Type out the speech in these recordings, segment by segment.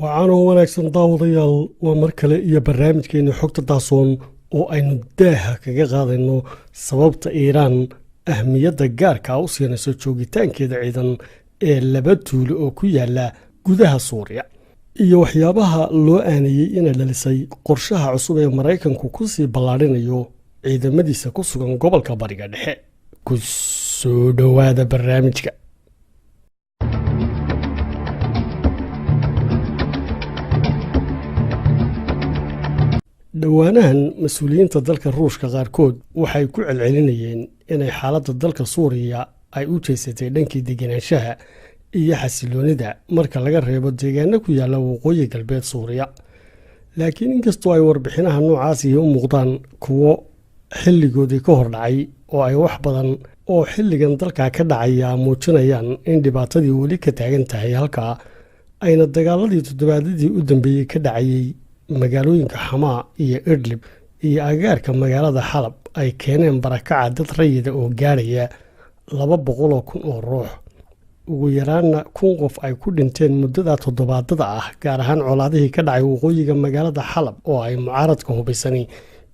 Wacanoo wanaagsan, daawadayaal. Waa mar kale iyo barnaamijkeena Xogta Daasoon oo aynu daaha kaga qaadayno sababta Iiraan ahmiyadda gaarka u siinayso joogitaankeeda ciidan ee laba tuulo oo ku yaala gudaha Suuriya iyo waxyaabaha loo aaneeyey inay dhalisay qorshaha cusub ee Maraykanku ku sii ballaadhinayo ciidamadiisa ku sugan gobolka Bariga Dhexe. Ku soo dhowaada barnaamijka. Dhowaanahan mas-uuliyiinta dalka Ruushka qaarkood waxay ku celcelinayeen inay xaaladda dalka Suuriya ay u jeysatay dhankii degenaanshaha iyo xasiloonida, marka laga reebo deegaano ku yaalla waqooyi galbeed Suuriya. Laakiin inkastoo ay warbixinaha noocaasihi u muuqdaan kuwo xilligoodii ka hor dhacay oo ay wax badan oo xilligan dalka ka dhacaya muujinayaan in dhibaatadii weli ka taagan tahay halkaa, ayna dagaaladii toddobaadadii u dambeeyey ka dhacayey magaalooyinka Xamaa iyo Idlib iyo agaarka magaalada Xalab ay keeneen barakaca dad rayida oo gaadhaya 200,000 oo ruux, ugu yaraanna 1000 qof ay ku dhinteen muddada toddobaadada ah, gaar ahaan colaadihii ka dhacay waqooyiga magaalada Xalab oo ay mucaaradka hubaysani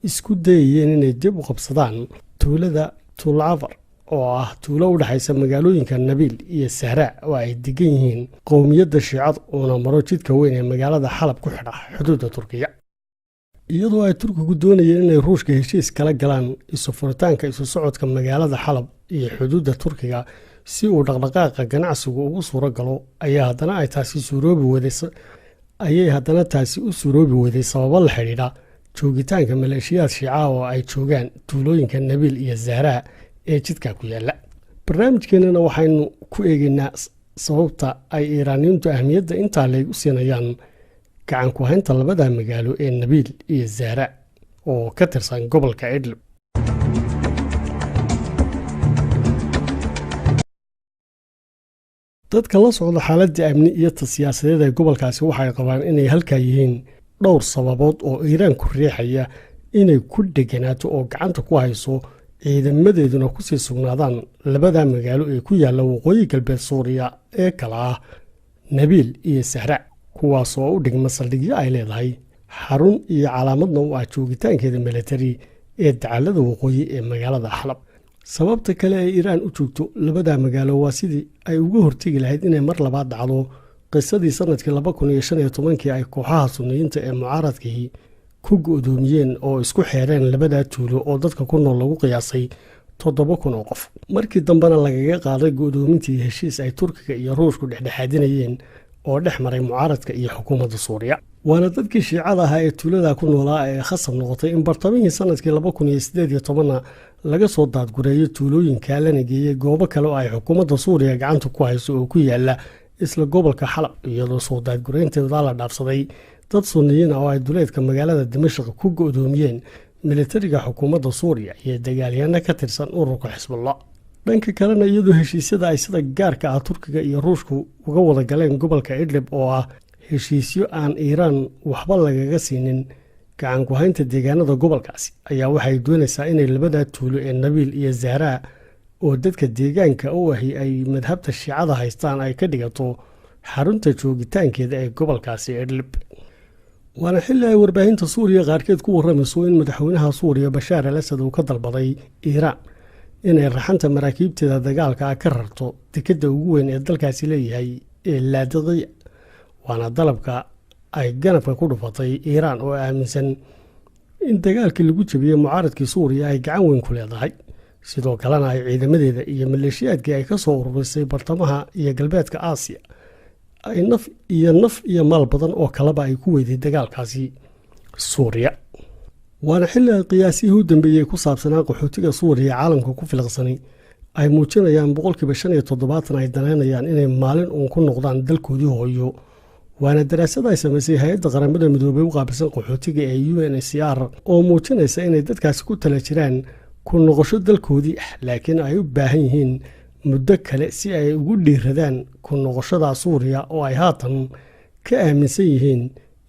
isku dayayeen inay dib u qabsadaan tuulada Tulcafar oo ah tuulo u dhexaysa magaalooyinka Nabiil iyo Sahraa oo ay degan yihiin qowmiyadda Shiicad, uuna maro jidka weyn ee magaalada Xalab ku xidha xuduudda Turkiya. Iyadoo ay Turkigu doonayeen inay Ruushka heshiis kala galaan isu furitaanka isu socodka magaalada Xalab iyo xuduudda Turkiga si uu dhaqdhaqaaqa ganacsigu ugu suuro galo, ayaa haddana ay taasi suuroobi waday ayay haddana taasi u suuroobi weyday sababo la xidhiidha joogitaanka maleeshiyaad Shiica oo ay joogaan tuulooyinka Nabiil iyo Zahraa ee jidka ku yaalla. Barnaamijkeenana waxaynu ku eegeynaa sababta ay Iiraaniyiintu ahmiyadda intaa leeg u siinayaan gacan ku haynta labada magaalo ee Nabiil iyo Zahra oo ka tirsan gobolka Idlib. Dadka la socda xaaladda amni iyo ta siyaasadeed ee gobolkaasi waxay qabaan inay halkaa yihiin dhowr sababood oo Iiraan ku riixaya inay ku dheganaato oo gacanta ku hayso, ciidamadeeduna kusii sugnaadaan labada magaalo ee ku yaalla waqooyi galbeed Suuriya ee kala ah Nabiil iyo Sahra, kuwaas oo u dhigma saldhigyo ay leedahay, xarun iyo calaamadna u ah joogitaankeeda milatari ee dacallada waqooyi ee magaalada Xalab. Sababta kale ee Iiraan u joogto labada magaalo waa sidii ay uga hortegi lahayd inay mar labaad dhacdo qisadii sanadkii 2015-kii ay kooxaha Sunniyiinta ee mucaaradkii ku go'doomiyeen oo isku xeereen labadaa tuulo oo dadka ku nool lagu qiyaasay 7000 oo qof, markii dambena lagaga qaaday go'doomintii heshiis ay Turkiga iyo Ruushku dhexdhexaadinayeen oo dhex maray mucaaradka iyo xukuumadda Suuriya. Waana dadkii Shiicada ahaa ee tuulada ku noolaa ee khasab noqotay in bartamihii sanadkii 2018-na laga soo daadgureeyo tuulooyinka, lana geeyey goobo kale oo ay xukuumadda Suuriya gacanta ku hayso oo ku yaala isla gobolka Xalab, iyadoo soo daadgureynteeda la dhaafsaday dad Sunniyiin ah oo ay duleedka magaalada Dimashaq ku go'doomiyeen militariga xukuumadda Suuriya iyo dagaalyahanno ka tirsan ururka Xisbullah. Dhanka kalena, iyadoo heshiisyada ay sida gaarka ah Turkiga iyo Ruushku uga wada galeen gobolka Idlib oo ah heshiisyo aan Iiraan waxba lagaga siinin gacan ku-haynta deegaanada gobolkaasi, ayaa waxay doonaysaa inay labada tuulo ee Nabiil iyo Zahraa oo dadka deegaanka u ahi ay madhabta Shiicada haystaan ay ka dhigato xarunta joogitaankeeda ee gobolkaasi Idlib. Waana xilli ay warbaahinta Suuriya qaarkeed ku warramayso in madaxweynaha Suuriya Bashaar al Asad uu ka dalbaday Iiraan inay raxanta maraakiibteeda dagaalka ah ka rarto dekedda ugu weyn ee dalkaasi leeyahay ee Laadiqiya, waana dalabka ay ganafka ku dhufatay Iiraan oo aaminsan in dagaalkii lagu jabiyey mucaaradkii Suuriya ay gacan weyn ku leedahay, sidoo kalena ay ciidamadeeda iyo maleeshiyaadkii ay ka soo ururisay bartamaha iyo galbeedka Aasiya ay naf iyo naf iyo maal badan oo kaleba ay ku weyday dagaalkaasi Suuriya. Waana xilli ay qiyaasihii u dambeeyey ku saabsanaa qaxootiga Suuriya caalamka ku filaqsanay ay muujinayaan 75% ay danaynayaan inay maalin uun ku noqdaan dalkoodii hooyo. Waana daraasad ay samaysay hay-adda Qaramada Midoobay u qaabilsan qaxootiga ee UNHCR oo muujinaysa inay dadkaasi ku tala jiraan ku noqosho dalkoodii ah, laakiin ay u baahan yihiin muddo kale si ay ugu dhiiradaan ku noqoshada Suuriya oo ay haatan ka aaminsan yihiin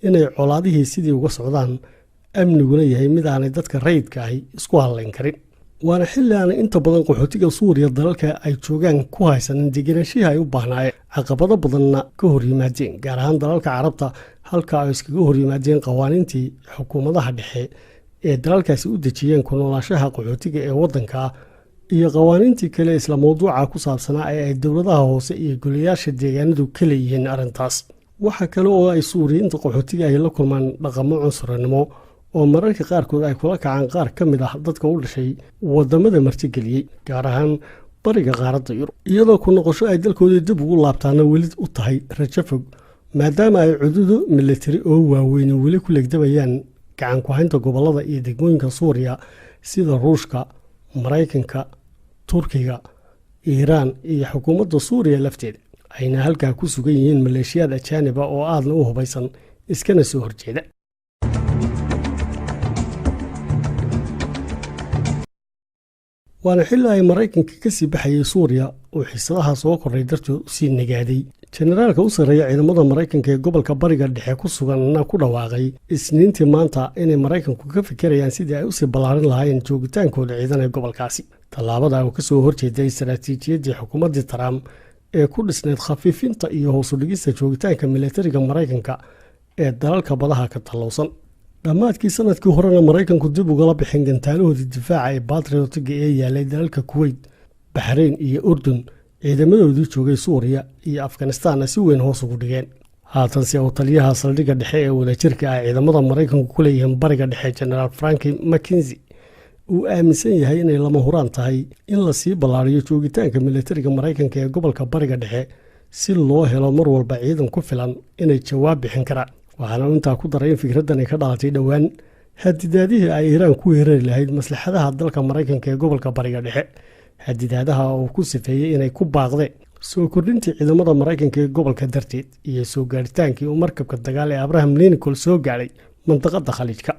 inay colaadihii sidii uga socdaan, amniguna yahay mid aanay dadka rayidka ahi isku hadlayn karin. Waana xilli aanay inta badan qaxootiga Suuriya dalalka ay joogaan ku haysanin degenaanshihii ay u baahnaayeen, caqabado badanna ka hor yimaadeen, gaar ahaan dalalka Carabta, halka ay iskaga hor yimaadeen qawaaniintii xukuumadaha dhexe ee dalalkaasi u dejiyeen ku noolaashaha qaxootiga ee waddanka iyo qawaaniintii kale isla mawduuca ku saabsanaa ee ay dowladaha hoose iyo golayaasha deegaanadu ka leeyihiin arrintaas. Waxa kale oo ay Suuriyiinta qaxootiga ay la kulmaan dhaqamo cunsurinimo oo mararka qaarkood ay kula kacaan qaar ka mid ah dadka u dhashay wadamada martigeliyey, gaar ahaan bariga qaaradda Yurub, iyadoo ku noqosho ay dalkoodii dib ugu laabtaana weli u tahay rajo fog, maadaama ay cududo militari oo waaweyni weli ku legdabayaan gacan ku-haynta gobollada iyo degmooyinka Suuriya, sida Ruushka, Maraykanka, Turkiga, Iiraan iyo xukuumadda Suuriya lafteeda, ayna halkaa ku sugan yihiin maleeshiyaad ajaaniba oo aadna u hubaysan iskana soo horjeeda. Waana xilli ay Maraykanka ka sii baxayay Suuriya uu xiisadaha soo kordhay dartood usii nagaaday. Jenaraalka u sarreeya ciidamada Maraykanka ee gobolka Bariga Dhexe ku suganna ku dhawaaqay Isniintii maanta inay Maraykanku ka fikirayaan sidii ay usii ballaarin lahaayeen joogitaankooda ciidan ee gobolkaasi, tallaabada oo kasoo horjeeday istaraatiijiyaddii xukuumaddii Trump ee ku dhisnayd khafiifinta iyo hoos u dhigista joogitaanka militariga Maraykanka ee dalalka badaha ka tallowsan. Dhammaadkii sanadkii horena Maraykanku dib ugala bixin gantaalahoodii difaaca ee Batriotiga ee yaalay dalalka Kuweyt, Baxrayn iyo Urdun, ciidamadoodii joogay Suuriya iyo Afghanistanna si weyn hoos ugu dhigeen. Haatanse uu taliyaha saldhigga dhexe ee wadajirka ah ciidamada Maraykanku ku leeyihiin Bariga Dhexe, Jenaraal Franki McKenzie, uu aaminsan yahay inay lama huraan tahay in lasii ballaariyo joogitaanka militariga Maraykanka ee gobolka Bariga Dhexe si loo helo mar walba ciidan ku filan inay jawaab bixin karaan. Waxaana intaa ku daray in fikraddan ay ka dhalatay dhowaan hadidaadihii ay Iiraan ku weerari lahayd maslaxadaha dalka Maraykanka ee gobolka Bariga Dhexe, hadidaadaha uu ku sifeeyey inay ku baaqdeen soo kordhintii ciidamada Maraykanka ee gobolka darteed iyo soo gaaritaankii uu markabka dagaal ee Abraham Lincoln soo gaadhay mandaqada Khaliijka.